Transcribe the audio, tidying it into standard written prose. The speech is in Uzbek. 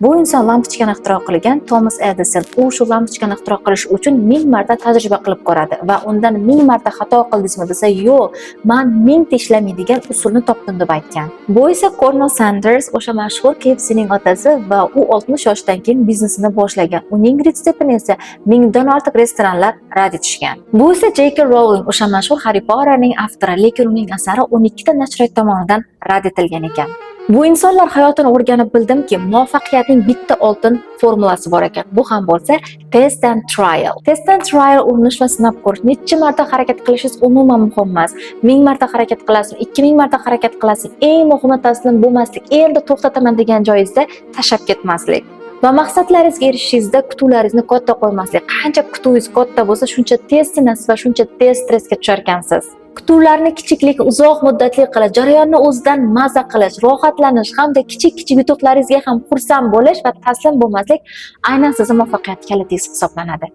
Bu inson lampochkani ixtiro qilgan Tomas Edison. U shu lampochkani ixtiro qilish uchun 1000 marta tajriba qilib ko'radi va undan 1000 marta xato qildingizmi desa, "Yo'q, man 1000 ta ishlamaydigan usulni topdim", deb aytgan. Bu esa Colonel Sanders, o'sha mashhur KFCning otasi va u 60 yoshdan keyin biznesini boshlagan. Uning retseptini esa 1000 dan ortiq restoranlar rad etishgan. Bu esa J.K. Rowling, o'sha mashhur Harry Potterning avtori, lekin uning asari 12 ta nashriyot tomonidan rad etilgan ekan. Bu insonlar hayotini o'rganib bildimki, muvaffaqiyatning bitta oltin formulasi bor ekan. Bu ham bo'lsa test and trial. Test and trial, urinish va sinab ko'rish. Necha marta harakat qilishingiz umuman muhim emas. 1000 marta harakat qilasiz, 2000 marta harakat qilasiz. Eng muhimi taslim bo'lmaslik. Endi to'xtataman degan joyingizda tashlab ketmaslik. Va maqsadlaringizga erishishingizda kutuvlaringizni katta qo'ymaslik. Qancha kutuvingiz katta bo'lsa, shuncha tez sinasiz va shuncha tez stressga tushar ekansiz. Kutuvlarni kichiklik uzoq muddatli qilish, jarayonni o'zidan maza qilish, rohatlanish hamda kichik-kichik yutuqlaringizga ham xursand bo'lish va taslim bo'lmaslik aynan sizni muvaffaqiyat kalitingiz hisoblanadi.